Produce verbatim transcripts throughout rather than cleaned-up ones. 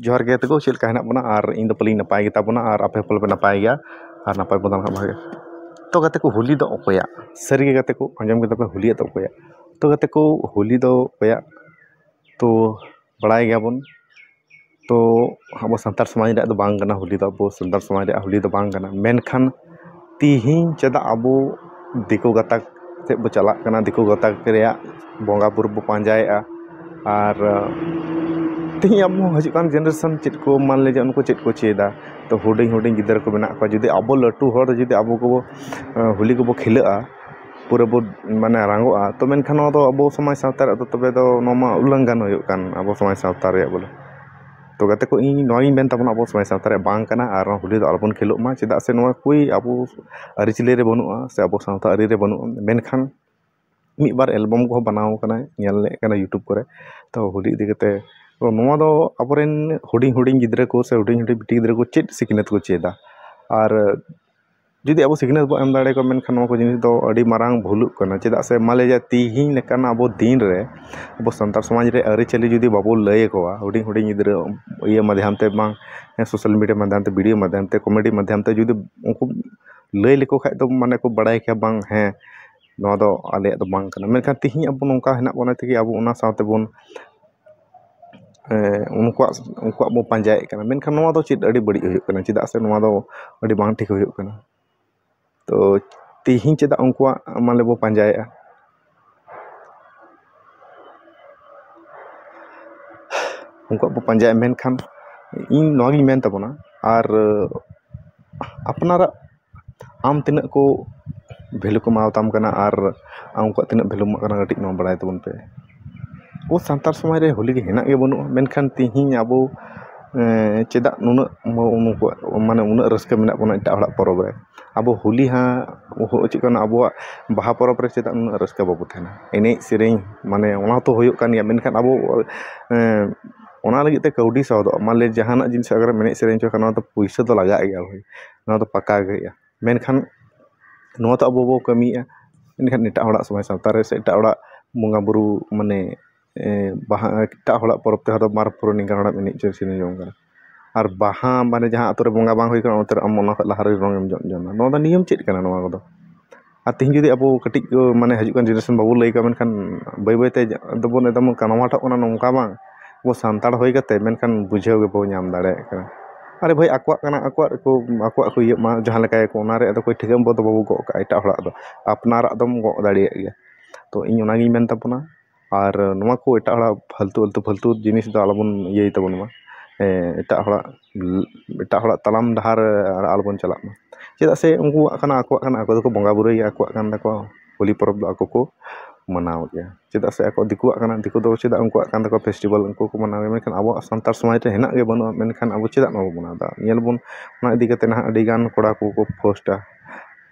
ᱡᱚᱦᱟᱨ ᱜᱮ ᱜᱟᱛᱮ ᱠᱚ, ᱪᱮᱫ ᱞᱮᱠᱟ ᱦᱮᱱᱟᱜ ᱵᱚᱱᱟ? ᱟᱨ ᱤᱧ ᱫᱚ ᱯᱟᱞᱮᱧ ᱱᱟᱯᱟᱭ ᱜᱮᱛᱟ ᱵᱚᱱᱟ, ᱟᱨ ᱟᱯᱮ ᱦᱚᱸ ᱯᱟᱞᱮ ᱯᱮ ᱱᱟᱯᱟᱭ ᱜᱮᱭᱟ ᱟᱨ ᱱᱟᱯᱟᱭ ᱵᱚᱱ ᱛᱟᱦᱮᱱ ᱠᱷᱟᱱ ᱵᱷᱟᱜᱮ᱾ ᱛᱚ ᱜᱟᱛᱮ ᱠᱚ, ᱦᱳᱞᱤ ᱫᱚ ᱚᱠᱚᱭᱟᱜ? ᱥᱟᱹᱨᱤ ᱜᱮ ᱜᱟᱛᱮ ᱠᱚ, ᱟᱸᱡᱚᱢ ᱠᱮᱫᱟ ᱯᱮ, ᱦᱳᱞᱤ ᱫᱚ ᱚᱠᱚᱭᱟᱜ? ᱛᱚ ᱜᱟᱛᱮ ᱠᱚ, ᱦᱳᱞᱤ ᱫᱚ ᱚᱠᱚᱭᱟᱜ? ᱛᱚ ᱵᱟᱲᱟᱭ ᱜᱮᱭᱟᱵᱚᱱ, ᱛᱚ ᱟᱵᱚ ᱥᱟᱱᱛᱟᱲ ᱥᱚᱢᱟᱡᱽ ᱨᱮᱭᱟᱜ ᱫᱚ ᱵᱟᱝ ᱠᱟᱱᱟ ᱦᱳᱞᱤ ᱫᱚ, ᱟᱵᱚ ᱥᱟᱱᱛᱟᱲ ᱥᱚᱢᱟᱡᱽ ᱨᱮᱭᱟᱜ ᱦᱳᱞᱤ ᱫᱚ ᱵᱟᱝ ᱠᱟᱱᱟ᱾ ᱢᱮᱱᱠᱷᱟᱱ ᱛᱤᱦᱤᱧ ᱪᱮᱫᱟᱜ ᱟᱵᱚ ᱫᱤᱠᱩ ᱜᱟᱛᱟᱠ ᱥᱮᱫ ᱵᱚ ᱪᱟᱞᱟᱜ ᱠᱟᱱᱟ, ᱫᱤᱠᱩ ᱜᱟᱛᱟᱠ ᱨᱮᱭᱟᱜ ᱵᱚᱸᱜᱟ ᱵᱩᱨᱩ ᱵᱚ ᱯᱟᱸᱡᱟᱭᱮᱫᱼᱟ? ᱟᱨ ᱛᱤᱦᱤᱧ ᱟᱵᱚ ᱦᱤᱡᱩᱜ ᱠᱟᱱ ᱡᱮᱱᱟᱨᱮᱥᱚᱱ ᱪᱮᱫ ᱠᱚ, ᱢᱟᱱ ᱞᱮ ᱡᱮ ᱩᱱᱠᱩ ᱪᱮᱫ ᱠᱚ ᱪᱮᱫᱟ? ᱛᱚ ᱦᱩᱰᱤᱧ ᱦᱩᱰᱤᱧ ᱜᱤᱫᱽᱨᱟᱹ ᱠᱚ ᱢᱮᱱᱟᱜ ᱠᱚᱣᱟ, ᱡᱩᱫᱤ ᱟᱵᱚ ᱞᱟᱹᱴᱩ ᱦᱚᱲ ᱡᱩᱫᱤ ᱟᱵᱚ ᱠᱚᱵᱚ ᱦᱳᱞᱤ ᱠᱚᱵᱚ ᱠᱷᱮᱞᱳᱜᱼᱟ, ᱯᱩᱨᱟᱹ ᱵᱚ ᱢᱟᱱᱮ ᱨᱟᱸᱜᱚᱜᱼᱟ, ᱛᱚ ᱢᱮᱱᱠᱷᱟᱱ ᱱᱚᱣᱟ ᱫᱚ ᱟᱵᱚ ᱥᱚᱢᱟᱡᱽ ᱥᱟᱶᱛᱟ ᱨᱮᱭᱟᱜ ᱫᱚ ᱛᱚᱵᱮ ᱫᱚ ᱱᱚᱣᱟ ᱢᱟ ᱩᱞᱞᱚᱝᱜᱷᱚᱱ ᱦᱩᱭᱩᱜ ᱠᱟᱱ ᱟᱵᱚ ᱥᱚᱢᱟᱡᱽ ᱥᱟᱶᱛᱟ ᱨᱮᱭᱟᱜ ᱵᱚᱞᱮ᱾ ᱛᱚ ᱜᱟᱛᱮ ᱠᱚ, ᱤᱧ ᱱᱚᱣᱟᱜᱤᱧ ᱢᱮᱱ ᱛᱟᱵᱚᱱᱟ, ᱟᱵᱚ ᱥᱚᱢᱟᱡᱽ ᱥᱟᱶᱛᱟ ᱨᱮ ᱵᱟᱝ ᱠᱟᱱᱟ, ᱟᱨ ᱱᱚᱣᱟ ᱦᱳᱞᱤ ᱫᱚ ᱟᱞᱚᱵᱚᱱ ᱠᱷᱮᱞᱳᱜ ᱢᱟ᱾ ᱪᱮᱫᱟᱜ ᱥᱮ ᱱᱚᱣᱟ ᱠᱚᱭ ᱟᱵᱚ ᱟᱹᱨᱤᱪᱟᱹᱞᱤ ᱨᱮ ᱵᱟᱹᱱᱩᱜᱼᱟ ᱥᱮ ᱟᱵᱚ ᱥᱟᱶᱛᱟ ᱟᱹᱨᱤ ᱨᱮ ᱵᱟᱹᱱᱩᱜᱼᱟ᱾ ᱢᱮᱱᱠᱷᱟᱱ ᱢᱤᱫ ᱵᱟᱨ ᱮᱞᱵᱟᱢ ᱠᱚᱦᱚᱸ ᱵᱮᱱᱟᱣ ᱠᱟᱱᱟ, ᱧᱮᱞ ᱞᱮᱫ ᱠᱟᱱᱟ YouTube ᱠᱚᱨᱮ᱾ ᱛᱚ ᱦᱳᱞᱤ ᱤᱫᱤ ᱠᱟᱛᱮ, ᱛᱚ ᱱᱚᱣᱟ ᱫᱚ ᱟᱵᱚᱨᱮᱱ ᱦᱩᱰᱤᱧ ᱦᱩᱰᱤᱧ ᱜᱤᱫᱽᱨᱟᱹ ᱠᱚ ᱥᱮ ᱦᱩᱰᱤᱧ ᱦᱩᱰᱤᱧ ᱵᱤᱴᱤ ᱜᱤᱫᱽᱨᱟᱹ ᱠᱚ ᱪᱮᱫ ᱥᱤᱠᱷᱱᱟᱹᱛ ᱠᱚ ᱪᱮᱫᱟ? ᱟᱨ ᱡᱩᱫᱤ ᱟᱵᱚ ᱥᱤᱠᱷᱱᱟᱹᱛ ᱵᱚᱱ ᱮᱢ ᱫᱟᱲᱮᱭᱟᱠᱚᱣᱟ, ᱢᱮᱱᱠᱷᱟᱱ ᱱᱚᱣᱟ ᱠᱚ ᱡᱤᱱᱤᱥ ᱫᱚ ᱟᱹᱰᱤ ᱢᱟᱨᱟᱝ ᱵᱷᱩᱞᱩᱜ ᱠᱟᱱᱟ᱾ ᱪᱮᱫᱟᱜ ᱥᱮ ᱢᱟᱱ ᱞᱮ ᱡᱮ ᱛᱤᱦᱤᱧ ᱞᱮᱠᱟᱱ ᱟᱵᱚ ᱫᱤᱱ ᱨᱮ ᱟᱵᱚ ᱥᱟᱱᱛᱟᱲ ᱥᱚᱢᱟᱡᱽ ᱨᱮ ᱟᱹᱨᱤᱪᱟᱹᱞᱤ ᱡᱩᱫᱤ ᱵᱟᱵᱚ ᱞᱟᱹᱭ ᱟᱠᱚᱣᱟ ᱦᱩᱰᱤᱧ ᱦᱩᱰᱤᱧ ᱜᱤᱫᱽᱨᱟᱹ, ᱤᱭᱟᱹ ᱢᱟᱫᱽᱫᱷᱚᱢ ᱛᱮ ᱵᱟᱝ, ᱥᱳᱥᱟᱞ ᱢᱤᱰᱤᱭᱟ ᱢᱟᱫᱽᱫᱷᱚᱢ ᱛᱮ, ᱵᱷᱤᱰᱤᱭᱳ ᱢᱟᱫᱽᱫᱷᱚᱢ ᱛᱮ, ᱠᱚᱢᱮᱰᱤ ᱢᱟᱫᱽᱫᱷᱚᱢ ᱛᱮ ᱡᱩᱫᱤ ᱩᱱᱠᱩ ᱞᱟᱹᱭ ᱞᱮᱠᱚ ᱠᱷᱟᱡ ᱫᱚ ᱢᱟᱱᱮ ᱠᱚ ᱵᱟᱲᱟᱭ ᱠᱮᱭᱟ, ᱵᱟᱝ, ᱦᱮᱸ, ᱱᱚᱣᱟ ᱫᱚ ᱟᱞᱮᱭᱟᱜ ᱫᱚ ᱵᱟᱝ ᱠᱟᱱᱟ᱾ ᱢᱮᱱᱠᱷᱟᱱ ᱛᱤᱦᱤᱧ ᱟᱵᱚ ᱱᱚᱝᱠᱟ ᱦᱮᱱᱟᱜ ᱵᱚᱱᱟ ᱛᱮᱜᱮ ᱟᱵᱚ ᱚᱱᱟ ᱥᱟᱶ ᱛᱮᱵᱚᱱ, ᱮᱸ, ᱩᱱᱠᱩᱣᱟᱜ, ᱩᱱᱠᱩᱣᱟᱜ ᱵᱚ ᱯᱟᱸᱡᱟᱭᱮᱫ ᱠᱟᱱᱟ᱾ ᱢᱮᱱᱠᱷᱟᱱ ᱱᱚᱣᱟ ᱫᱚ ᱪᱮᱫ ᱟᱹᱰᱤ ᱵᱟᱹᱲᱤᱡ ᱦᱩᱭᱩᱜ ᱠᱟᱱᱟ? ᱪᱮᱫᱟᱜ ᱥᱮ ᱱᱚᱣᱟ ᱫᱚ ᱟᱹᱰᱤ ᱵᱟᱝ ᱴᱷᱤᱠ ᱦᱩᱭᱩᱜ ᱠᱟᱱᱟ᱾ ᱛᱚ ᱛᱤᱦᱤᱧ ᱪᱮᱫᱟᱜ ᱩᱱᱠᱩᱣᱟᱜ ᱢᱟᱱᱮ ᱵᱚ ᱯᱟᱸᱡᱟᱭᱮᱫᱼᱟ? ᱩᱱᱠᱩᱣᱟᱜ ᱵᱚ ᱯᱟᱸᱡᱟᱭᱟ, ᱢᱮᱱᱠᱷᱟᱱ ᱤᱧ ᱱᱚᱣᱟᱜᱤᱧ ᱢᱮᱱ ᱛᱟᱵᱚᱱᱟ, ᱟᱨ ᱟᱯᱱᱟᱨᱟᱜ ᱟᱢ ᱛᱤᱱᱟᱹᱜ ᱠᱚ ᱵᱷᱮᱞᱩ ᱠᱚ ᱮᱢᱟᱣᱟᱛᱟᱢ ᱠᱟᱱᱟ ᱟᱨ ᱟᱢ ᱩᱱᱠᱩᱣᱟᱜ ᱛᱤᱱᱟᱹᱜ ᱵᱷᱮᱞᱩᱢ ᱮᱢᱟᱜ ᱠᱟᱱᱟ, ᱠᱟᱹᱴᱤᱡ ᱱᱚᱣᱟ ᱵᱟᱲᱟᱭ ᱛᱟᱵᱚᱱ ᱯᱮ᱾ ᱟᱵᱚ ᱥᱟᱱᱛᱟᱲ ᱥᱚᱢᱟᱡᱽ ᱨᱮ ᱦᱳᱞᱤ ᱜᱮ ᱦᱮᱱᱟᱜ ᱜᱮ ᱵᱟᱹᱱᱩᱜᱼᱟ, ᱢᱮᱱᱠᱷᱟᱱ ᱛᱤᱦᱤᱧ ᱟᱵᱚ, ᱮᱸ, ᱪᱮᱫᱟᱜ ᱱᱩᱱᱟᱹᱜ ᱢᱚ-, ᱩᱱᱠᱩᱣᱟᱜ ᱢᱟᱱᱮ ᱩᱱᱟᱹᱜ ᱨᱟᱹᱥᱠᱟᱹ ᱢᱮᱱᱟᱜ ᱵᱚᱱᱟ ᱮᱴᱟᱜ ᱦᱚᱲᱟᱜ ᱯᱚᱨᱚᱵᱽ ᱨᱮ? ᱟᱵᱚ ᱦᱳᱞᱤ ᱦᱟᱸᱜ ᱦᱚ-, ᱪᱮᱫ ᱠᱟᱱᱟ, ᱟᱵᱚᱣᱟᱜ ᱵᱟᱦᱟ ᱯᱚᱨᱚᱵᱽ ᱨᱮ ᱪᱮᱫᱟᱜ ᱱᱩᱱᱟᱹᱜ ᱨᱟᱹᱥᱠᱟᱹ ᱵᱟᱵᱚ ᱛᱟᱦᱮᱱᱟ? ᱮᱱᱮᱡ ᱥᱮᱨᱮᱧ ᱢᱟᱱᱮ ᱚᱱᱟ ᱛᱚ ᱦᱩᱭᱩᱜ ᱠᱟᱱ ᱜᱮᱭᱟ, ᱢᱮᱱᱠᱷᱟᱱ ᱟᱵᱚ, ᱮᱸ, ᱚᱱᱟ ᱞᱟᱹᱜᱤᱫ ᱛᱮ ᱠᱟᱹᱣᱰᱤ ᱥᱟᱣᱫᱚᱜᱼᱟ᱾ ᱢᱟᱱᱮ ᱡᱟᱦᱟᱱᱟᱜ ᱡᱤᱱᱤᱥ ᱟᱜᱟᱨ ᱮᱱᱮᱡ ᱥᱮᱨᱮᱧ ᱦᱚᱪᱚ ᱠᱷᱟᱱ, ᱱᱚᱣᱟ ᱫᱚ ᱯᱩᱭᱥᱟᱹ ᱫᱚ ᱞᱟᱜᱟᱜ ᱜᱮᱭᱟ ᱵᱷᱟᱹᱭ, ᱱᱚᱣᱟ ᱫᱚ ᱯᱟᱠᱟ ᱜᱮ ᱦᱩᱭᱩᱜᱼᱟ᱾ ᱢᱮᱱᱠᱷᱟᱱ ᱱᱚᱣᱟ ᱫᱚ ᱟᱵᱚ ᱵᱚ ᱠᱟᱹᱢᱤᱭᱮᱫᱼᱟ, ᱢᱮᱱᱠᱷᱟᱱ ᱮᱴᱟᱜ ᱦᱚᱲᱟᱜ ᱥᱚᱢᱟᱡᱽ ᱥᱟᱶᱛᱟ ᱨᱮ ᱥᱮ ᱮᱴᱟᱜ ᱦᱚᱲᱟᱜ ᱵᱚᱸᱜᱟᱼᱵᱩᱨᱩ ᱢᱟᱱᱮ ᱵᱟᱦᱟ, ᱮᱴᱟᱜ ᱦᱚᱲᱟᱜ ᱯᱚᱨᱚᱵᱽ ᱛᱮᱦᱚᱸ ᱫᱚ ᱵᱟᱨ ᱯᱩᱨᱟᱹ ᱱᱤᱝᱠᱟᱱ ᱦᱚᱲᱟᱜ ᱮᱱᱮᱡ ᱥᱮᱨᱮᱧ ᱡᱚᱝ ᱠᱟᱱᱟ᱾ ᱟᱨ ᱵᱟᱦᱟ ᱢᱟᱱᱮ ᱡᱟᱦᱟᱸ ᱟᱛᱳ ᱨᱮ ᱵᱚᱸᱜᱟ ᱵᱟᱝ ᱦᱩᱭ ᱠᱟᱱᱟ, ᱚᱱᱛᱮ ᱨᱮ ᱟᱢ ᱚᱱᱟ ᱠᱷᱚᱱ ᱞᱟᱦᱟ ᱨᱮ ᱨᱚᱝ ᱮᱢ ᱡᱚᱜ ᱡᱚᱝᱟ᱾ ᱱᱚᱣᱟ ᱫᱚ ᱱᱤᱭᱚᱢ ᱪᱮᱫ ᱠᱟᱱᱟ ᱱᱚᱣᱟ ᱠᱚᱫᱚ? ᱟᱨ ᱛᱮᱦᱮᱧ ᱡᱩᱫᱤ ᱟᱵᱚ ᱠᱟᱹᱴᱤᱡ ᱠᱚ ᱢᱟᱱᱮ ᱦᱤᱡᱩᱜ ᱠᱟᱱ generation ᱵᱟᱵᱚ ᱞᱟᱹᱭ ᱠᱚᱣᱟ, ᱢᱮᱱᱠᱷᱟᱱ ᱵᱟᱹᱭ ᱵᱟᱹᱭ ᱛᱮ ᱟᱫᱚ ᱵᱚᱱ ᱮᱠᱫᱚᱢ ᱠᱟᱱᱣᱟᱴᱚᱜ ᱠᱟᱱᱟ ᱱᱚᱝᱠᱟ ᱵᱟᱝ, ᱟᱵᱚ ᱥᱟᱱᱛᱟᱲ ᱦᱩᱭ ᱠᱟᱛᱮ ᱢᱮᱱᱠᱷᱟᱱ ᱵᱩᱡᱷᱟᱹᱣ ᱜᱮ ᱵᱟᱵᱚ ᱧᱟᱢ ᱫᱟᱲᱮᱭᱟᱜ ᱠᱟᱱᱟ᱾ ᱟᱨᱮ ᱵᱷᱟᱹᱭ, ᱟᱠᱚᱣᱟᱜ ᱠᱟᱱᱟ, ᱟᱠᱚᱣᱟᱜ ᱠᱚ, ᱟᱠᱚᱣᱟᱜ ᱠᱚ ᱤᱭᱟᱹᱜ ᱢᱟ, ᱡᱟᱦᱟᱸ ᱞᱮᱠᱟᱭᱟᱠᱚ, ᱚᱱᱟ ᱨᱮ ᱟᱫᱚ ᱚᱠᱚᱭ ᱴᱷᱤᱠᱟᱹ ᱵᱚ ᱫᱚ ᱵᱟᱵᱚ ᱜᱚᱜ ᱠᱟᱜᱼᱟ ᱮᱴᱟᱜ ᱦᱚᱲᱟᱜ ᱫᱚ, ᱟᱯᱱᱟᱨᱟᱜ ᱫᱚᱢ ᱜᱚᱜ ᱫᱟᱲᱮᱭᱟᱜ ᱜᱮᱭᱟ᱾ ᱛᱚ ᱤᱧ ᱚᱱᱟᱜᱤᱧ ᱢᱮᱱ ᱛᱟᱵᱚᱱᱟ᱾ ᱟᱨ ᱱᱚᱣᱟ ᱠᱚ ᱮᱴᱟᱜ ᱦᱚᱲᱟᱜ ᱯᱷᱟᱞᱛᱩ, ᱟᱞᱛᱩ ᱯᱷᱟᱞᱛᱩ ᱡᱤᱱᱤᱥ ᱫᱚ ᱟᱞᱚᱵᱚᱱ ᱤᱭᱟᱹᱭ ᱛᱟᱵᱚᱱ ᱢᱟ᱾ ᱮᱴᱟᱜ ᱦᱚᱲᱟᱜ, ᱮᱴᱟᱜ ᱦᱚᱲᱟᱜ ᱛᱟᱲᱟᱢ ᱰᱟᱦᱟᱨ ᱨᱮ ᱟᱞᱚᱵᱚᱱ ᱪᱟᱞᱟᱜ ᱢᱟ᱾ ᱪᱮᱫᱟᱜ ᱥᱮ ᱩᱱᱠᱩᱣᱟᱜ ᱠᱟᱱᱟ, ᱟᱠᱚᱣᱟᱜ ᱠᱟᱱᱟ, ᱟᱠᱚ ᱫᱚᱠᱚ ᱵᱚᱸᱜᱟ ᱵᱩᱨᱩᱭᱟ, ᱟᱠᱚᱣᱟᱜ ᱠᱟᱱ ᱛᱟᱠᱚᱣᱟ, ᱦᱳᱞᱤ ᱯᱚᱨᱚᱵᱽ ᱫᱚ ᱟᱠᱚ ᱠᱚ ᱢᱟᱱᱟᱣ ᱜᱮᱭᱟ᱾ ᱪᱮᱫᱟᱜ ᱥᱮ ᱟᱠᱚ ᱫᱤᱠᱩᱣᱟᱜ ᱠᱟᱱᱟ, ᱫᱤᱠᱩ ᱫᱚ ᱪᱮᱫᱟᱜ ᱩᱱᱠᱩᱣᱟᱜ ᱠᱟᱱ ᱛᱟᱠᱚᱣᱟ ᱯᱷᱮᱥᱴᱤᱵᱷᱮᱞ, ᱩᱱᱠᱩ ᱠᱚ ᱢᱟᱱᱟᱣ ᱜᱮᱭᱟ, ᱢᱮᱱᱠᱷᱟᱱ ᱟᱵᱚᱣᱟᱜ ᱥᱟᱱᱛᱟᱲ ᱥᱚᱢᱟᱡᱽ ᱨᱮ ᱦᱮᱱᱟᱜ ᱜᱮ ᱵᱟᱹᱱᱩᱜᱼᱟ, ᱢᱮᱱᱠᱷᱟᱱ ᱟᱵᱚ ᱪᱮᱫᱟᱜ ᱱᱚᱣᱟ ᱵᱚᱱ ᱢᱟᱱᱟᱣ ᱮᱫᱟ? ᱧᱮᱞ ᱵᱚᱱ, ᱚᱱᱟ ᱤᱫᱤ ᱠᱟᱛᱮ ᱱᱟᱦᱟᱜ ᱟᱹᱰᱤ ᱜᱟᱱ ᱠᱚᱲᱟ ᱠᱚᱠᱚ ᱯᱳᱥᱴᱟ᱾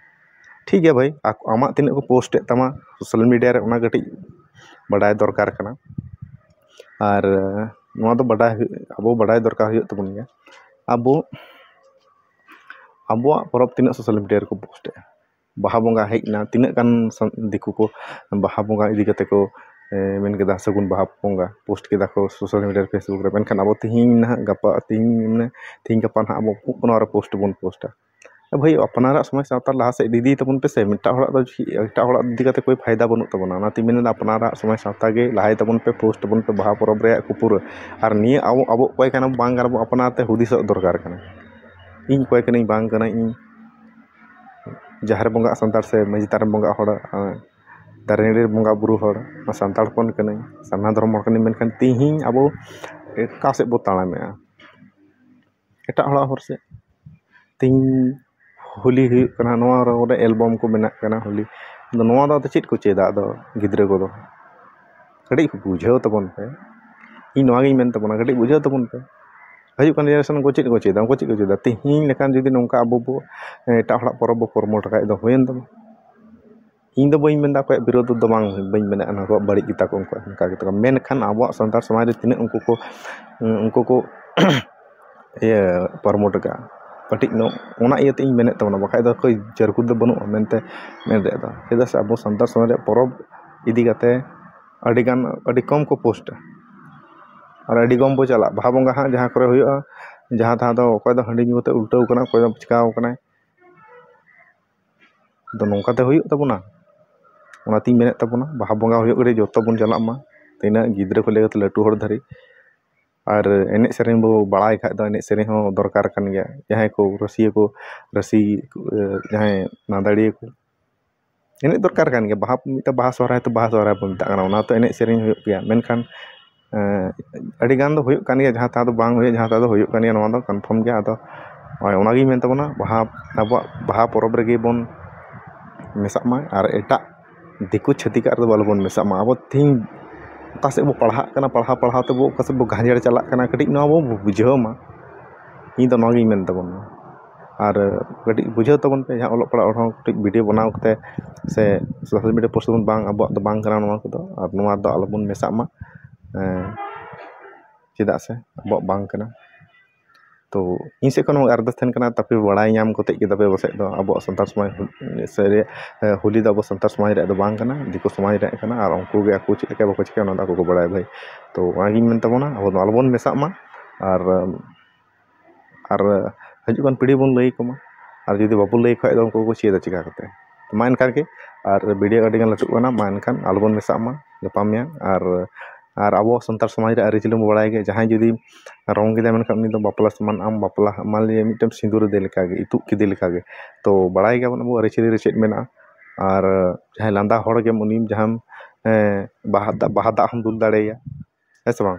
ᱴᱷᱤᱠ ᱜᱮᱭᱟ ᱵᱷᱟᱹᱭ, ᱟᱠ-, ᱟᱢᱟᱜ ᱛᱤᱱᱟᱹᱜ ᱠᱚ ᱯᱳᱥᱴ ᱮᱫ ᱛᱟᱢᱟ ᱥᱳᱥᱟᱞ ᱢᱤᱰᱤᱭᱟ ᱨᱮ, ᱚᱱᱟ ᱠᱟᱹᱴᱤᱡ ᱵᱟᱰᱟᱭ ᱫᱚᱨᱠᱟᱨ ᱠᱟᱱᱟ᱾ ᱟᱨ ᱱᱚᱣᱟ ᱫᱚ ᱵᱟᱰᱟᱭ ᱦᱩᱭᱩᱜ, ᱟᱵᱚ ᱵᱟᱰᱟᱭ ᱫᱚᱨᱠᱟᱨ ᱦᱩᱭᱩᱜ ᱛᱟᱵᱚᱱ ᱜᱮᱭᱟ, ᱟᱵᱚ, ᱟᱵᱚᱣᱟᱜ ᱯᱚᱨᱚᱵᱽ ᱛᱤᱱᱟᱹᱜ ᱥᱳᱥᱟᱞ ᱢᱤᱰᱤᱭᱟ ᱨᱮᱠᱚ ᱯᱳᱥᱴ ᱮᱫᱼᱟ᱾ ᱵᱟᱦᱟ ᱵᱚᱸᱜᱟ ᱦᱮᱡ ᱮᱱᱟ, ᱛᱤᱱᱟᱹᱜ ᱜᱟᱱ ᱥᱟᱱ-, ᱫᱤᱠᱩ ᱠᱚ ᱵᱟᱦᱟ ᱵᱚᱸᱜᱟ ᱤᱫᱤ ᱠᱟᱛᱮ ᱠᱚ, ᱮ, ᱢᱮᱱ ᱠᱮᱫᱟ ᱥᱟᱹᱜᱩᱱ ᱵᱟᱦᱟ ᱵᱚᱸᱜᱟ, ᱯᱳᱥᱴ ᱠᱮᱫᱟ ᱠᱚ ᱥᱳᱥᱟᱞ ᱢᱤᱰᱤᱭᱟ ᱨᱮ, ᱯᱷᱮᱥᱵᱩᱠ ᱨᱮ᱾ ᱢᱮᱱᱠᱷᱟᱱ ᱟᱵᱚ ᱛᱤᱦᱤᱧ ᱱᱟᱦᱟᱜ, ᱜᱟᱯᱟ, ᱛᱤᱦᱤᱧ, ᱢᱟᱱᱮ, ᱛᱤᱦᱤᱧ ᱜᱟᱯᱟ ᱱᱟᱦᱟᱜ ᱟᱵᱚ ᱱᱚᱣᱟ ᱨᱮ ᱯᱳᱥᱴ ᱵᱚᱱ ᱯᱳᱥᱴᱟ᱾ ᱵᱷᱟᱹᱭ, ᱟᱯᱱᱟᱨᱟᱜ ᱥᱚᱢᱟᱡᱽ ᱥᱟᱶᱛᱟ ᱞᱟᱦᱟ ᱥᱮᱫ ᱤᱫᱤᱭ ᱛᱟᱵᱚᱱ ᱯᱮᱥᱮ, ᱮᱴᱟᱜ ᱦᱚᱲᱟᱜ ᱫᱚ ᱪᱮᱫ, ᱮᱴᱟᱜ ᱦᱚᱲᱟᱜ ᱤᱫᱤ ᱠᱟᱛᱮ ᱠᱳᱭ ᱯᱷᱟᱭᱫᱟ ᱵᱟᱹᱱᱩᱜ ᱛᱟᱵᱚᱱᱟ᱾ ᱚᱱᱟᱛᱤᱧ ᱢᱮᱱᱮᱫᱟ, ᱟᱯᱱᱟᱨᱟᱜ ᱥᱚᱢᱟᱡᱽ ᱥᱟᱶᱛᱟ ᱜᱮ ᱞᱟᱦᱟᱭ ᱛᱟᱵᱚᱱ ᱯᱮ, ᱯᱳᱥᱴ ᱛᱟᱵᱚᱱ ᱯᱮ ᱵᱟᱦᱟ ᱯᱚᱨᱚᱵᱽ ᱨᱮᱭᱟᱜ ᱠᱚ ᱯᱩᱨᱟᱹ᱾ ᱟᱨ ᱱᱤᱭᱟᱹ ᱟᱵᱚ, ᱟᱵᱚ ᱚᱠᱚᱭ ᱠᱟᱱᱟ ᱵᱟᱝ ᱠᱟᱱᱟ ᱵᱚ, ᱟᱯᱱᱟᱨ ᱛᱮ ᱦᱩᱫᱤᱥᱚᱜ ᱫᱚᱨᱠᱟᱨ ᱠᱟᱱᱟ᱾ ᱤᱧ ᱚᱠᱚᱭ ᱠᱟᱹᱱᱟᱹᱧ ᱵᱟᱝ ᱠᱟᱹᱱᱟᱹᱧ, ᱤᱧ ᱡᱟᱦᱮᱨ ᱵᱚᱸᱜᱟᱜ ᱥᱟᱱᱛᱟᱲ ᱥᱮ ᱢᱟᱹᱡᱷᱤ ᱛᱷᱟᱱ ᱨᱮ ᱵᱚᱸᱜᱟᱜ ᱦᱚᱲ, ᱫᱟᱨᱮ ᱱᱟᱹᱲᱤ ᱨᱮ ᱵᱚᱸᱜᱟ ᱵᱩᱨᱩ ᱦᱚᱲ, ᱥᱟᱱᱛᱟᱲ ᱦᱚᱯᱚᱱ ᱠᱟᱹᱱᱟᱹᱧ, ᱥᱟᱨᱱᱟ ᱫᱷᱚᱨᱚᱢ ᱦᱚᱲ ᱠᱟᱹᱱᱟᱹᱧ, ᱢᱮᱱᱠᱷᱟᱱ ᱛᱤᱦᱤᱧ ᱟᱵᱚ ᱚᱠᱟ ᱥᱮᱫ ᱵᱚ ᱛᱟᱲᱟᱢᱮᱜᱼᱟ? ᱮᱴᱟᱜ ᱦᱚᱲᱟᱜ ᱦᱚᱨ ᱥᱮᱫ᱾ ᱛᱤᱦᱤᱧ ᱦᱳᱞᱤ ᱦᱩᱭᱩᱜ ᱠᱟᱱᱟ, ᱱᱚᱣᱟ ᱨᱮ ᱮᱞᱵᱟᱢ ᱠᱚ ᱵᱮᱱᱟᱜ ᱠᱟᱱᱟ ᱦᱳᱞᱤ᱾ ᱟᱫᱚ ᱱᱚᱣᱟ ᱫᱚ ᱟᱫᱚ ᱪᱮᱫ ᱠᱚ ᱪᱮᱫᱟ ᱟᱫᱚ ᱜᱤᱫᱽᱨᱟᱹ ᱠᱚᱫᱚ? ᱠᱟᱹᱴᱤᱡ ᱠᱚ ᱵᱩᱡᱷᱟᱹᱣ ᱛᱟᱵᱚᱱ ᱯᱮ᱾ ᱤᱧ ᱱᱚᱣᱟᱜᱤᱧ ᱢᱮᱱ ᱛᱟᱵᱚᱱᱟ, ᱠᱟᱹᱴᱤᱡ ᱵᱩᱡᱷᱟᱹᱣ ᱛᱟᱵᱚᱱ ᱯᱮ᱾ ᱦᱤᱡᱩᱜ ᱠᱟᱱ generation ᱠᱚ ᱪᱮᱫ ᱠᱚ ᱪᱮᱫᱟ? ᱩᱱᱠᱩ ᱪᱮᱫ ᱠᱚ ᱪᱮᱫᱟ? ᱛᱤᱦᱤᱧ ᱞᱮᱠᱟᱱ ᱡᱩᱫᱤ ᱱᱚᱝᱠᱟ ᱟᱵᱚ ᱵᱚ, ᱮᱴᱟᱜ ᱦᱚᱲᱟᱜ ᱯᱚᱨᱚᱵᱽ ᱵᱚ promote ᱞᱮᱠᱷᱟᱡ ᱫᱚ ᱦᱩᱭᱮᱱ ᱛᱟᱢᱟ᱾ ᱤᱧ ᱫᱚ ᱵᱟᱹᱧ ᱢᱮᱱᱫᱟ ᱚᱠᱚᱭᱟᱜ ᱵᱤᱨᱳᱫᱷ ᱫᱚ ᱵᱟᱝ, ᱵᱟᱹᱧ ᱢᱮᱱᱟ ᱚᱱᱟ ᱠᱚ ᱵᱟᱹᱲᱤᱡ ᱜᱮᱛᱟ ᱠᱚ, ᱩᱱᱠᱩᱣᱟᱜ ᱚᱱᱠᱟ ᱜᱮᱛᱟ ᱠᱚ᱾ ᱢᱮᱱᱠᱷᱟᱱ ᱟᱵᱚᱣᱟᱜ ᱥᱟᱱᱛᱟᱲ ᱥᱚᱢᱟᱡᱽ ᱨᱮ ᱛᱤᱱᱟᱹᱜ ᱩᱱᱠᱩ ᱠᱚ, ᱩᱱᱠᱩ ᱠᱚ ᱤᱭᱟᱹ promote ᱟᱠᱟᱫᱼᱟ ᱠᱟᱹᱴᱤᱡ ᱧᱚᱜ, ᱚᱱᱟ ᱤᱭᱟᱹᱛᱮ ᱤᱧ ᱢᱮᱱᱮᱫ ᱛᱟᱵᱚᱱᱟ, ᱵᱟᱠᱷᱟᱡ ᱫᱚ ᱚᱠᱚᱭ ᱡᱟᱹᱨᱠᱩᱫ ᱫᱚ ᱵᱟᱹᱱᱩᱜᱼᱟ ᱢᱮᱱᱛᱮ ᱢᱮᱱ ᱨᱮᱭᱟᱜ ᱫᱚ᱾ ᱪᱮᱫᱟᱜ ᱥᱮ ᱟᱵᱚ ᱥᱟᱱᱛᱟᱲ ᱥᱚᱢᱟᱡᱽ ᱨᱮᱭᱟᱜ ᱯᱚᱨᱚᱵᱽ ᱤᱫᱤ ᱠᱟᱛᱮ ᱟᱹᱰᱤᱜᱟᱱ, ᱟᱹᱰᱤ ᱠᱚᱢ ᱠᱚ ᱯᱳᱥᱴᱟ᱾ ᱟᱨ ᱟᱹᱰᱤ ᱠᱚᱢ ᱵᱚ ᱪᱟᱞᱟᱜᱼᱟ ᱵᱟᱦᱟ ᱵᱚᱸᱜᱟ ᱦᱟᱸᱜ ᱡᱟᱦᱟᱸ ᱠᱚᱨᱮ ᱦᱩᱭᱩᱜᱼᱟ, ᱡᱟᱦᱟᱸ ᱛᱟᱦᱟᱸ ᱫᱚ ᱚᱠᱚᱭ ᱫᱚ ᱦᱟᱺᱰᱤ ᱧᱩ ᱠᱟᱛᱮ ᱩᱞᱴᱟᱹᱣ ᱠᱟᱱᱟ, ᱚᱠᱚᱭ ᱫᱚ ᱪᱤᱠᱟᱹᱣ ᱠᱟᱱᱟᱭ᱾ ᱟᱫᱚ ᱱᱚᱝᱠᱟᱛᱮ ᱦᱩᱭᱩᱜ ᱛᱟᱵᱚᱱᱟ? ᱚᱱᱟᱛᱤᱧ ᱢᱮᱱᱮᱫ ᱛᱟᱵᱚᱱᱟ, ᱵᱟᱦᱟ ᱵᱚᱸᱜᱟ ᱦᱩᱭᱩᱜ ᱜᱷᱟᱹᱲᱤᱡ ᱡᱚᱛᱚ ᱵᱚᱱ ᱪᱟᱞᱟᱜ ᱢᱟ, ᱛᱤᱱᱟᱹᱜ ᱜᱤᱫᱽᱨᱟᱹ ᱠᱷᱚᱱ ᱞᱟᱹᱭ ᱠᱟᱛᱮ ᱞᱟᱹᱴᱩ ᱦᱚᱲ ᱫᱷᱟᱹᱨᱤᱡ᱾ ᱟᱨ ᱮᱱᱮᱡ ᱥᱮᱨᱮᱧ ᱵᱚ ᱵᱟᱲᱟᱭ ᱠᱷᱟᱡ ᱫᱚ ᱮᱱᱮᱡ ᱥᱮᱨᱮᱧ ᱦᱚᱸ ᱫᱚᱨᱠᱟᱨ ᱠᱟᱱ ᱜᱮᱭᱟ᱾ ᱡᱟᱦᱟᱸᱭ ᱠᱚ ᱨᱟᱹᱥᱤᱭᱟᱹ ᱠᱚ, ᱨᱟᱹᱥᱤ, ᱡᱟᱦᱟᱸᱭ ᱢᱟᱫᱟᱲᱤᱭᱟᱹ ᱠᱚ, ᱮᱱᱮᱡ ᱫᱚᱨᱠᱟᱨ ᱠᱟᱱ ᱜᱮᱭᱟ᱾ ᱵᱟᱦᱟ, ᱢᱤᱫᱴᱟᱝ ᱵᱟᱦᱟ ᱥᱚᱦᱨᱟᱭ ᱛᱚ ᱵᱟᱦᱟ ᱥᱚᱦᱨᱟᱭ ᱵᱚᱱ ᱢᱮᱛᱟᱜ ᱠᱟᱱᱟ, ᱚᱱᱟ ᱛᱚ ᱮᱱᱮᱡ ᱥᱮᱨᱮᱧ ᱦᱩᱭᱩᱜ ᱜᱮᱭᱟ᱾ ᱢᱮᱱᱠᱷᱟᱱ ᱮᱸ, ᱟᱹᱰᱤ ᱜᱟᱱ ᱫᱚ ᱦᱩᱭᱩᱜ ᱠᱟᱱ ᱜᱮᱭᱟ, ᱡᱟᱦᱟᱸ ᱛᱟᱦᱟᱸ ᱫᱚ ᱵᱟᱝ ᱦᱩᱭᱩᱜᱼᱟ, ᱡᱟᱦᱟᱸ ᱛᱟᱦᱟᱸ ᱫᱚ ᱦᱩᱭᱩᱜ ᱠᱟᱱ ᱜᱮᱭᱟ, ᱱᱚᱣᱟ ᱫᱚ ᱠᱚᱱᱯᱷᱟᱨᱢ ᱜᱮᱭᱟ᱾ ᱟᱫᱚ ᱦᱳᱭ, ᱚᱱᱟᱜᱤᱧ ᱢᱮᱱ ᱛᱟᱵᱚᱱᱟ, ᱵᱟᱦᱟ, ᱟᱵᱚᱣᱟᱜ ᱵᱟᱦᱟ ᱯᱚᱨᱚᱵᱽ ᱨᱮᱜᱮ ᱵᱚᱱ ᱢᱮᱥᱟᱜ ᱢᱟ, ᱟᱨ ᱮᱴᱟᱜ ᱫᱤᱠᱩ ᱪᱷᱟᱹᱛᱤᱠᱟᱜ ᱨᱮᱫᱚ ᱟᱞᱚᱵᱚᱱ ᱢᱮᱥᱟᱜ ᱢᱟ᱾ ᱟᱵᱚ ᱛᱮᱦᱤᱧ ᱚᱠᱟ ᱥᱮᱫ ᱵᱚ ᱯᱟᱲᱦᱟᱜ ᱠᱟᱱᱟ, ᱯᱟᱲᱦᱟᱣ ᱯᱟᱲᱦᱟᱣ ᱛᱮᱵᱚ ᱚᱠᱟ ᱥᱮᱫ ᱵᱚ ᱜᱟᱸᱡᱮᱲ ᱪᱟᱞᱟᱜ ᱠᱟᱱᱟ, ᱠᱟᱹᱴᱤᱡ ᱱᱚᱣᱟ ᱵᱚ ᱵᱩᱡᱷᱟᱹᱣ ᱢᱟ᱾ ᱤᱧ ᱫᱚ ᱱᱚᱣᱟᱜᱤᱧ ᱢᱮᱱ ᱛᱟᱵᱚᱱᱟ᱾ ᱟᱨ ᱠᱟᱹᱴᱤᱡ ᱵᱩᱡᱷᱟᱹᱣ ᱛᱟᱵᱚᱱ ᱯᱮ, ᱡᱟᱦᱟᱸ ᱚᱞᱚᱜ ᱯᱟᱲᱦᱟᱜ ᱦᱚᱲ ᱦᱚᱸ ᱠᱟᱹᱴᱤᱡ ᱵᱷᱤᱰᱤᱭᱳ ᱵᱮᱱᱟᱣ ᱠᱟᱛᱮ ᱥᱮ ᱥᱳᱥᱟᱞ ᱢᱤᱰᱤᱭᱟ ᱯᱳᱥᱴ ᱛᱟᱵᱚᱱ, ᱵᱟᱝ, ᱟᱵᱚᱣᱟᱜ ᱫᱚ ᱵᱟᱝ ᱠᱟᱱᱟ ᱱᱚᱣᱟ ᱠᱚᱫᱚ᱾ ᱟᱨ ᱱᱚᱣᱟ ᱫᱚ ᱟᱞᱚᱵᱚᱱ ᱢᱮᱥᱟᱜ ᱢᱟ, ᱮᱸ, ᱪᱮᱫᱟᱜ ᱥᱮ ᱟᱵᱚᱣᱟᱜ ᱵᱟᱝ ᱠᱟᱱᱟ᱾ ᱛᱚ ᱤᱧ ᱥᱮᱫ ᱠᱷᱚᱱ ᱱᱚᱣᱟ ᱟᱨᱫᱟᱥ ᱛᱟᱦᱮᱱ ᱠᱟᱱᱟ, ᱛᱟᱯᱮ ᱵᱟᱲᱟᱭ ᱧᱟᱢ ᱠᱟᱛᱮᱫ ᱜᱮ ᱛᱟᱯᱮ ᱯᱟᱥᱮᱡ ᱫᱚ ᱟᱵᱚᱣᱟᱜ ᱥᱟᱱᱛᱟᱲ ᱥᱚᱢᱟᱡᱽ ᱥᱟᱹᱨᱤ, ᱦᱳᱞᱤ ᱫᱚ ᱟᱵᱚ ᱥᱟᱱᱛᱟᱲ ᱥᱚᱢᱟᱡᱽ ᱨᱮᱭᱟᱜ ᱫᱚ ᱵᱟᱝ ᱠᱟᱱᱟ, ᱫᱤᱠᱩ ᱥᱚᱢᱟᱡᱽ ᱨᱮᱭᱟᱜ ᱠᱟᱱᱟ᱾ ᱟᱨ ᱩᱱᱠᱩ ᱜᱮ ᱟᱠᱚ ᱪᱮᱫ ᱞᱮᱠᱟ ᱵᱟᱠᱚ ᱪᱤᱠᱟᱹᱭᱟ, ᱚᱱᱟ ᱫᱚ ᱟᱠᱚ ᱠᱚ ᱵᱟᱲᱟᱭᱟ ᱵᱷᱟᱹᱭ᱾ ᱛᱚ ᱚᱱᱟᱜᱤᱧ ᱢᱮᱱ ᱛᱟᱵᱚᱱᱟ, ᱟᱵᱚ ᱫᱚ ᱟᱞᱚᱵᱚᱱ ᱢᱮᱥᱟᱜ ᱢᱟ᱾ ᱟᱨ ᱟᱨ ᱦᱤᱡᱩᱜ ᱠᱟᱱ ᱯᱤᱲᱦᱤ ᱵᱚᱱ ᱞᱟᱹᱭ ᱟᱠᱚ ᱢᱟ᱾ ᱟᱨ ᱡᱩᱫᱤ ᱵᱟᱵᱚᱱ ᱞᱟᱹᱭ ᱟᱠᱚ ᱠᱷᱟᱡ ᱫᱚ ᱩᱱᱠᱩ ᱠᱚ ᱪᱮᱫᱟ ᱪᱤᱠᱟ ᱠᱟᱛᱮ? ᱢᱟ ᱮᱱᱠᱷᱟᱱ ᱜᱮ, ᱟᱨ ᱵᱷᱤᱰᱤᱭᱳ ᱟᱹᱰᱤ ᱜᱟᱱ ᱞᱟᱹᱴᱩᱜ ᱠᱟᱱᱟ, ᱢᱟ ᱮᱱᱠᱷᱟᱱ ᱟᱞᱚᱵᱚᱱ ᱢᱮᱥᱟᱜ ᱢᱟ ᱜᱟᱯᱟ ᱢᱮᱭᱟᱝ᱾ ᱟᱨ, ᱟᱨ ᱟᱵᱚ ᱥᱟᱱᱛᱟᱲ ᱥᱚᱢᱟᱡᱽ ᱨᱮ ᱟᱹᱨᱤᱪᱟᱹᱞᱤ ᱵᱚᱱ ᱵᱟᱲᱟᱭ ᱜᱮᱭᱟ, ᱡᱟᱦᱟᱸᱭ ᱡᱩᱫᱤ ᱨᱚᱝ ᱠᱮᱫᱟᱭ ᱢᱮᱱᱠᱷᱟᱱ ᱩᱱᱤ ᱫᱚ ᱵᱟᱯᱞᱟ ᱥᱚᱢᱟᱱ, ᱟᱢ ᱵᱟᱯᱞᱟ, ᱢᱟᱱ ᱞᱤᱭᱟ ᱢᱤᱫᱴᱮᱱ ᱥᱤᱸᱫᱩᱨ ᱟᱫᱮ ᱞᱮᱠᱟᱜᱮ, ᱤᱛᱩᱫ ᱠᱮᱫᱮ ᱞᱮᱠᱟᱜᱮ᱾ ᱛᱚ ᱵᱟᱲᱟᱭ ᱜᱮᱭᱟᱵᱚᱱ ᱟᱵᱚ ᱟᱹᱨᱤᱪᱟᱹᱞᱤ ᱨᱮ ᱪᱮᱫ ᱢᱮᱱᱟᱜᱼᱟ᱾ ᱟᱨ ᱡᱟᱦᱟᱸᱭ ᱞᱟᱸᱫᱟ ᱦᱚᱲ ᱜᱮᱢ ᱩᱱᱤ ᱡᱟᱦᱟᱸᱢ, ᱮᱸ, ᱵᱟᱦᱟ ᱫᱟᱜ, ᱵᱟᱦᱟ ᱫᱟᱜ ᱦᱚᱸᱢ ᱫᱩᱞ ᱫᱟᱲᱮᱭᱟᱭᱟ, ᱦᱮᱸ ᱥᱮ ᱵᱟᱝ?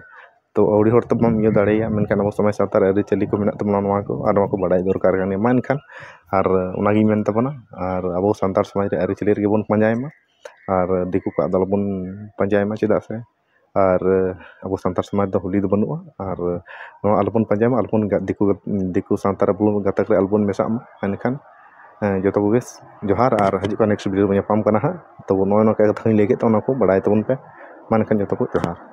ᱛᱚ ᱟᱹᱣᱲᱤ ᱦᱚᱲ ᱛᱮ ᱵᱟᱢ ᱤᱭᱟᱹ ᱫᱟᱲᱮᱭᱟᱭᱟ, ᱢᱮᱱᱠᱷᱟᱱ ᱟᱵᱚ ᱥᱚᱢᱟᱡᱽ ᱥᱟᱶᱛᱟ ᱨᱮ ᱟᱹᱨᱤᱪᱟᱹᱞᱤ ᱠᱚ ᱢᱮᱱᱟᱜ ᱛᱟᱵᱚᱱᱟ, ᱱᱚᱣᱟ ᱠᱚ, ᱟᱨ ᱱᱚᱣᱟ ᱠᱚ ᱵᱟᱲᱟᱭ ᱫᱚᱨᱠᱟᱨ ᱠᱟᱱ ᱜᱮᱭᱟ᱾ ᱢᱟ ᱮᱱᱠᱷᱟᱱ, ᱟᱨ ᱚᱱᱟᱜᱤᱧ ᱢᱮᱱ ᱛᱟᱵᱚᱱᱟ, ᱟᱨ ᱟᱵᱚ ᱥᱟᱱᱛᱟᱲ ᱥᱚᱢᱟᱡᱽ ᱨᱮ ᱟᱹᱨᱤᱪᱟᱹᱞᱤ ᱨᱮᱜᱮ ᱵᱚᱱ ᱯᱟᱸᱡᱟᱭ ᱢᱟ, ᱟᱨ ᱫᱤᱠᱩ ᱠᱚᱣᱟᱜ ᱫᱚ ᱟᱞᱚᱵᱚᱱ ᱯᱟᱸᱡᱟᱭ ᱢᱟ, ᱪᱮᱫᱟᱜ ᱥᱮ ᱟᱨ ᱟᱵᱚ ᱥᱟᱱᱛᱟᱲ ᱥᱚᱢᱟᱡᱽ ᱫᱚ ᱦᱳᱞᱤ ᱫᱚ ᱵᱟᱹᱱᱩᱜᱼᱟ᱾ ᱟᱨ ᱱᱚᱣᱟ ᱟᱞᱚᱵᱚᱱ ᱯᱟᱸᱡᱟᱭ ᱢᱟ, ᱟᱞᱚᱵᱚᱱ ᱜᱟ-, ᱫᱤᱠᱩ, ᱫᱤᱠᱩ ᱥᱟᱶᱛᱟ ᱨᱮ ᱟᱞᱚᱵᱚᱱ ᱜᱟᱛᱟᱠ ᱨᱮ ᱟᱞᱚᱵᱚᱱ ᱢᱮᱥᱟᱜ ᱢᱟ᱾ ᱮᱱᱠᱷᱟᱱ, ᱦᱮᱸ, ᱡᱚᱛᱚ ᱠᱚᱜᱮ ᱡᱚᱦᱟᱨ, ᱟᱨ ᱦᱤᱡᱩᱜ ᱠᱟᱱ ᱱᱮᱠᱥᱴ ᱵᱷᱤᱰᱤᱭᱳ ᱨᱮᱵᱚᱱ ᱧᱟᱯᱟᱢ ᱠᱟᱱᱟ ᱦᱟᱸᱜ᱾ ᱛᱚᱵᱩ ᱱᱚᱜᱼᱚᱭ ᱱᱚᱝᱠᱟ ᱠᱟᱛᱷᱟᱧ ᱞᱟᱹᱭ ᱠᱮᱫ, ᱛᱚ ᱚᱱᱟ ᱠᱚ ᱵᱟᱲᱟᱭ ᱛᱟᱵᱚᱱ ᱯᱮ᱾ ᱢᱟ ᱮᱱᱠᱷᱟᱱ ᱡᱚᱛᱚ ᱠᱚ ᱡᱚᱦᱟᱨ᱾